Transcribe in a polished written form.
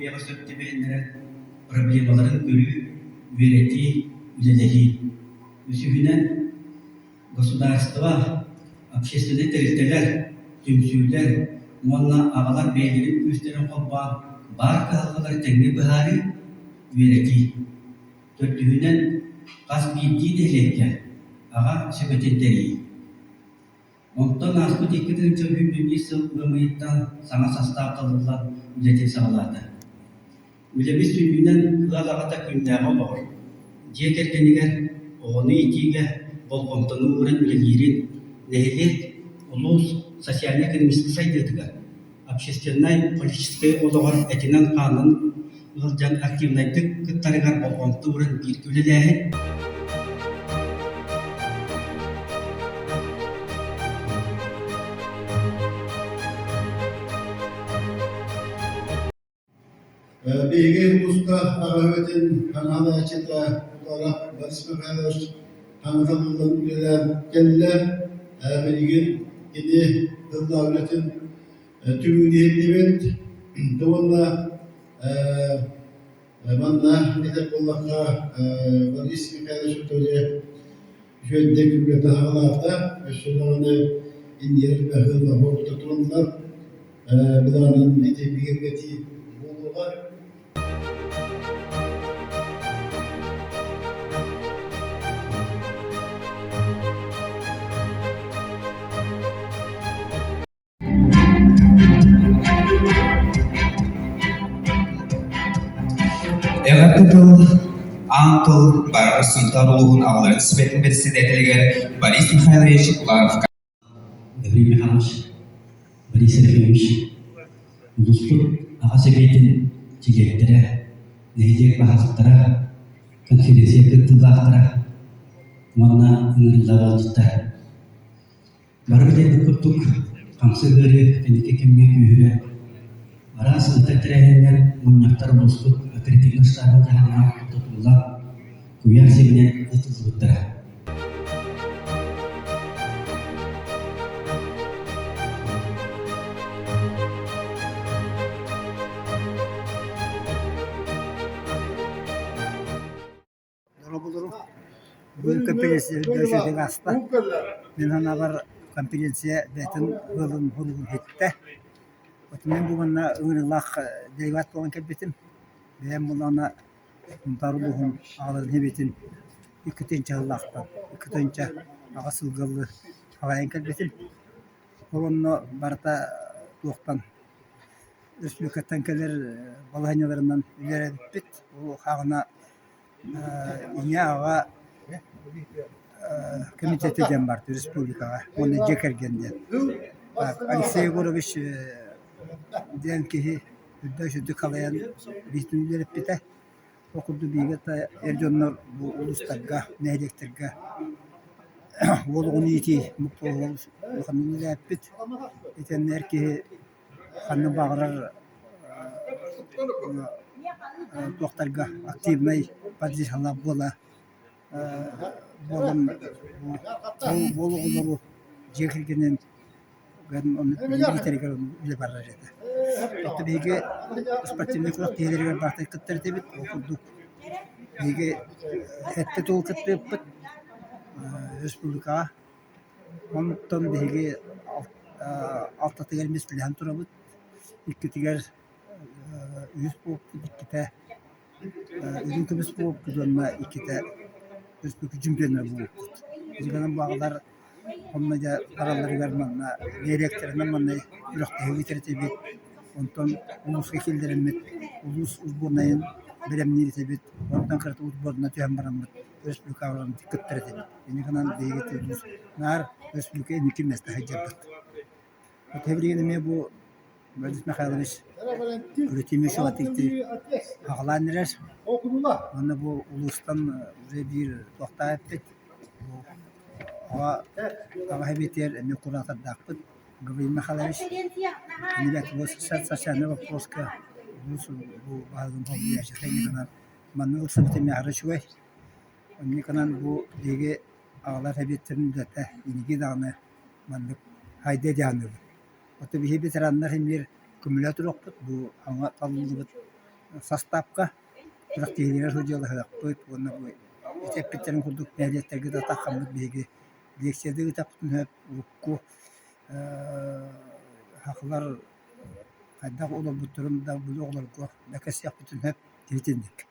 усулуобуйаҕа сөп түбэһиннэрэн проблемаларын көрүү, үөрэтии, үлэлэһии. Үсүһүнэн, государство, общественнай тэрилтэлэр, түмсүүлэр уонна аҕалар бэйэлэрин күүстэрин холбоон баар кыһалҕалары тэҥҥэ быһаарыы, үөрэтии. Төрдүһүнэн, хас биирдии нэһилиэккэ аҕа сүбэтин тэрийии. Онтон ааспыт 2021 сыл ыам ыйыттан саҥа састаап талыллан үлэтин саҕалаата. Үлэбит сүнньүнэн ыал аҕата күннээҕи олоҕор, дьиэ кэргэнигэр оҕону иитиигэ болҕомтону ууран үлэлиирин, нэһилиэк, улуус социальнай-экономическай сайдыытыгар, общественнай, политическай олоҕор этинэн-хаанынан ыалдьан активнайдык кыттарыгар болҕомто ууран бииргэ үлэлээһин. Биһиги улууска аҕа эбэтин хаҥалааччыта Утаров Борис Михайлович хаҥаталлан үлэлээн кэллэ. Билигин кини тыллаах үлэтин түмүгүн иһиллибит уонна манна этэр буоллахха Борис Михайлович Виктория үчүгэйдик үлэтэ саҕалаата. Өссө даҕаны иннигэр элбэх ыал тураллар. Былаанын ити бигэргэтии буолуоҕа. Эҕэрдэ тыл аан тыл барар Сунтаар улууһун аҕаларын сүбэтин председателигэр Борис Михайлович Улановка Гаврил Михайлович, Борис Серафимович, улууспут аҕа сэбиэтин чилиэттэрэ, нэһилиэк баһылыктара, конференция кыттыылаахтара уонна ыҥырыылаах ыалдьыттар. Бары билэрбит курдук, хамсык ыарыы кэнники кэмҥэ күүһүрэ, араас ыытар тэрээһиннэр, мунньахтар улууспут оперативнай штабын таһымынан тутуллан, куйаар сиринэн ыытыллыбыттара. Дорооболору. Бүгүн конференция үчүгэйдик ааста. Мин санаабар конференция бэйэтин ыалын хоругун иһиттэ. Оту мин бу манна ыҥырыылаах делегат буолан кэлбитим. Бэйэм буоллаҕына Сунтаар улууһун аҕаларын сэбиэтин 2 тыһыынча сыллаахтан 2 тыһыынча 8 сылга дылы салайан кэлбитим. Ол онно барыта туохтан республикаттан кэлэр балаһыанньаларынан үлэлээбиппит. Ол хаҕына Ийэ-аҕа комитета диэн баар республикаҕа уонна дьиэ кэргэн диэн. Алексей Егорович диэн киһи үрдүк үрдүк халыйан биһигини үөрэппитэ. Ол курдук биһиги эр дьоннор бу улуустарга, нэһилиэктэргэ уол оҕону иитии улаханнык үлэлээппит. Итиннэ эр киһи ханнык баҕарар туохтарга активнай поддержкалаах буола буолан уол оҕолору дьиэ кэргэнин иитэригэр үлэ барар этэ. Оттон биһиги спортивнай күрэхтэһиилэригэр барытын кыттар этибит. Ол курдук биһиги сэттэ тыл кыттыыппыт республикаҕа Онтон биһиги алтатыгар миэстэлэһэн турабыт, иккитигэр үһүс буолбут, иккитэ үрүҥ көмүс буолбут уонна иккитэ республика чемпиона буолбуппут. Дьиҥинэн бу аҕалар онно дьэ баралларыгар манна нэһилиэктэринэн манна күрэхтэһии ыытар этибит, онтон улууска киллэрэммит улуус сборнайын бэлэмниир этибит, онтон кырата сборна түһэн бараммыт республикаҕа кыттар этибит. Инньэ гынан биһиги улуус наар республика инники миэстэ сылдьарбыт. Вот билигин эмиэ бу Борис Михайлович Владимир Силатыктыы аҕалаан эрэр. Уонна бу улуустан уже биир туохтаах эппит. Бу аҕа аҕа сэбиэтигэр эмиэ куратордаахпыт Гаврил Михайлович. Кинилэр социальнай вопроска улуус бу баһылыгын солбуйааччыта инньэ гынан манна ылсыбыт эмиэ аһара үчүгэй. Оннук гынан бу биһиги аҕалар сэбиэттэрин үлэтэ инники даҕаны маннык хайдыа дии саныыбын. Оттон биһиги ветераннар эмиэ көмөлөһө туруохпут бу саҥа талыллыбыт састаапка күрэхтэһиилэргэ сылдьыалаһыахпыт уонна бу ити эппиттэрин курдук нэһилиэктэргэ да таххаммыт биһиги лекцияда ыытаппытын сөп урукку сахалар хайдах олорбуттарын да били оҕолорго да кэпсиэхпитин сөп итинник.